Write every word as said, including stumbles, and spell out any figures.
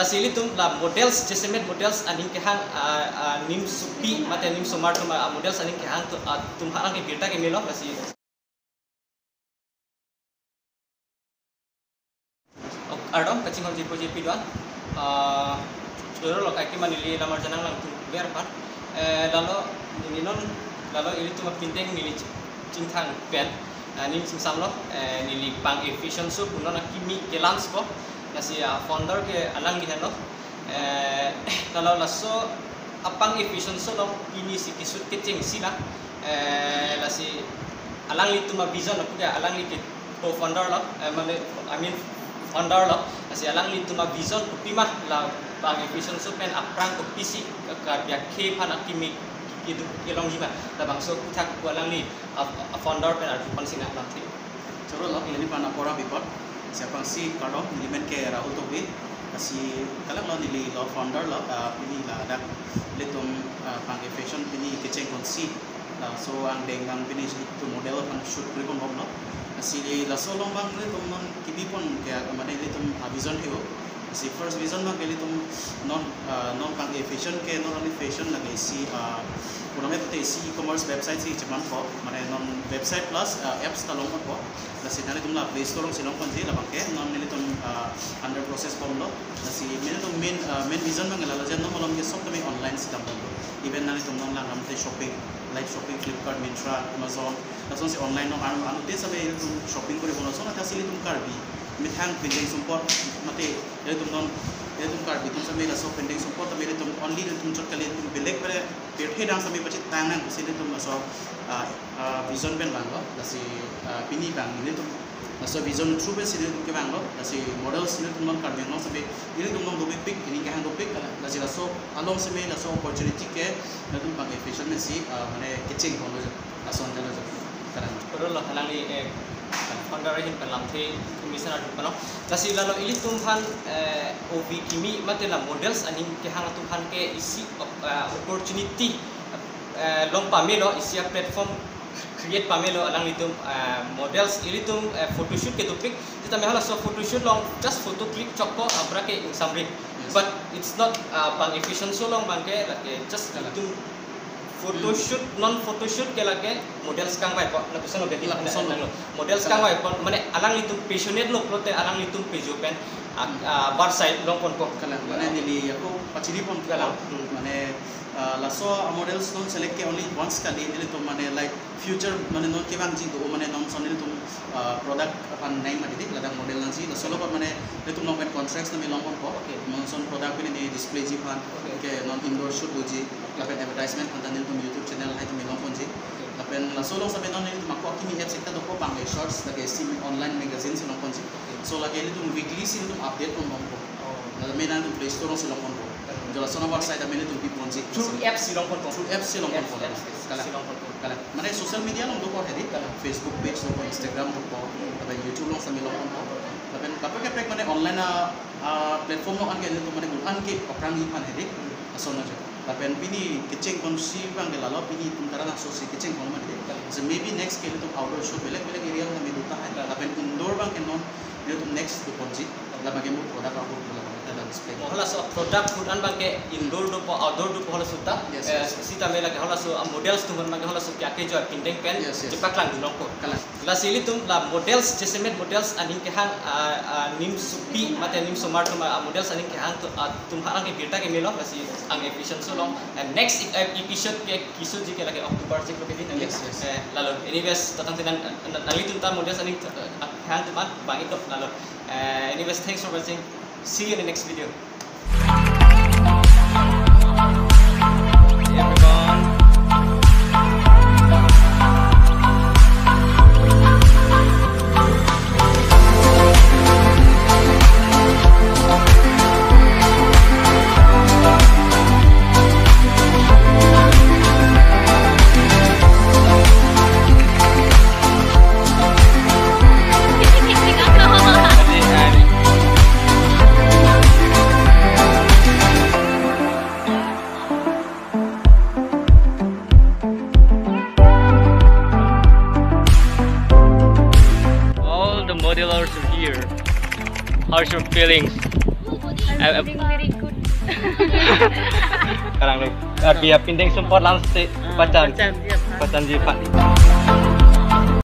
Lasi ilitum la models, jasemet models aning kehang, ah, ah, nimsopi mate nimsomar atum, ah, models aning kehang atum, ah, atum aphan ke birta kemelo, lasi. Ok, kardom, kachinghon jirpo jirpi do-an. Ah, choro lo kaike mane neli lamar janang lang tu ver pan. Eh, lalo neli non, lalo ilitum apindeng neli chingthang pen, ah, neli chingsamlo, eh, neli pang-e fashion show pu non akimi ke-launch po. Lasi, ah, founder ke alangli henlo. Eh, lalo laso apang-e fashion show along pini si kesut kechengsi lang. Eh, lasi alanglitum a-vision, apot ke alangli ke co-founder lo, eh, mane, I mean, founder lo. Lasi alanglitum a-vision kopima la pang-e fashion show pen aphrang kopisi Karbi akhei aphan akimi kedo kelongji ma, labangso aphuthak pu alangli a, a-founder pen arju ponsi nanglamthe. Choro lo, neli aphan apor abipor. Lasi aphrangsi kardom, neli men ke Rahul Tokbi. Lasi kalang lo, neli lo founder lo, ah, pini ladak ilitum, ah, pang-e fashion pini kecheng ponsi. Laso angdeng nang pini ilitum model aphan shoot kuri ponbomlo. Lasi laso along abang ilitum non kebi pon ke, mane ilitum a-vision theo. Lasi first vision abang ke ilitum non, ah, non pang-e fashion ke, not only fashion, lake isi, ah, pura mate isi e-commerce website si cheman po, mane non website plus, ah, apps ta long ponpo. Lasi nanglitum la Play Store along si long ponji, labang ke non nelitum, ah, under process bomlo. Lasi nelitum main, ah, main vision abang ke lalo je non malom ke sob tame online si dambomlo. Even nanglitum non langdamte shopping, like shopping, Flipkart, Myntra, Amazon, lasonsi online along anu, anute sitame ilitum shopping kuri bomlo. Lason athaksi ilitum Karbi methang pindeng sumpot mate ilitum non, ilitum Karbi atum sitame laso pindeng sumpot tame ilitum only ilitum chot kali, ilitum belek bele pirthe adang sitame pachethang nang pusi ilitum laso, ah, ah, vision pen vanglo. Lasi, ah, pini abang ilitum laso vision through pensi ilitum kevanglo. Lasi models ilitum non Karbi Anglong sitame ilitum non dopikpik, ining kehang dopik, lasi laso along sitame laso opportunity ke ilitum pang-e fashion pensi, ah, mane kecheng ponlo jo. Lason jalo jo. Kalang. Choro lo, alangli, eh, founder ahin pen lamthe information arju ponlo. Lasi lalo ilitum aphan, eh, O V kimi mate la models aning kehang atum aphan ke isi, eh, opportunity, eh, long pamelo, isi a-platform create pamelo alanglitum, eh, models, ilitum, eh, photoshoot ke dopik. Sitame halaso photoshoot along just photo click chokpo, abra ke ingsamri. Yes. But it's not, ah, pang-e fashion show along abang ke lake just, kalang, ilitum photoshoot, non photoshoot ke lake models kangvai po, lapuson lo ke. Lapuson lo. Models, kalang, kangvai po, mane alanglitum passionate lo pulote alanglitum pejo pen, ah, ah, bar side long ponpo. Kalang, mane neli ako pachini pon, kalang, mane, ah, laso a-models non select ke only once kali, nelitum mane like future mane non kevangji do, mane non son nelitum, ah, product aphan nang mati dik, ladak model nangji, laso along mane nelitum along pen contracts tame long ponpo. Okay. Non son product pini ne display ji aphan, okay, ke non indoor shoot doji, lapen advertisement aphan ta nelitum YouTube channel hai tame long ponji. Okay. Lapen laso along sitame non nelitum ako akimi apps ekta dopo pang-e shorts, lake isi online magazine si long ponji. Okay. So lake nelitum weekly si nelitum update pon long ponpo. Oh. Lapen nelitum Play Store along si long ponpo. Kalang. Jo lason a-website tame nelitum pi ponji. Through apps si long ponpo. Through apps si long ponpo. Apps, apps, apps. Kalang. Si long ponpo. Kalang. Mane social media along dopo hedi. Kalang. Facebook page dopo, Instagram dopo, lapen YouTube along sitame long ponpo. Lapen kaprek kaprek mane online a, a-platform along anke nelitum mane un-an ke aphrang iphan hedi. Ason ajo. Lapen pini kecheng ponsi abang ke lalo, pini itum karang aso si kecheng pon mati. Kalang. So maybe next ke ilitum outdoor shoot belek belek area along tame do tahai. Kalang. Lapen indoor abang ke non ilitum next do ponji. Labang ke mo product ahut labang ke ta display. Mo halaso product ahut an abang ke indoor dopo, outdoor dopo halaso ta. Yes, eh, yes. Sitame lake halaso, ah, models atum abang ke halaso ke ake jo pindeng pen, yes, yes, chepaklangdun longpo. Kalang. Lasi ilitum la models, jasemet models aning kehang, ah, ah, nimsopi mate nimsomar atum, ah, models aning kehang atum, ah, atum aphan ke birta kemelo, lasi pang-e fashion show along. And next ep-, episode ke kesoji ke lake October six ko pini. Yes, yes. Eh, lalo, anyways, tatang tinan, eh, nanglitum ta models aning, eh, kehang atum aphan bang-iklo, lalo. Eh, anyways, thanks for watching. See you in the next video. Everyone. All the modelers are here. How's your feelings? Eh, eh, Feeling very good. Karang lo. Ah, dia pindeng sumpot lang si Ah, pachan. Pachan dia, ha? Pachanji aphan.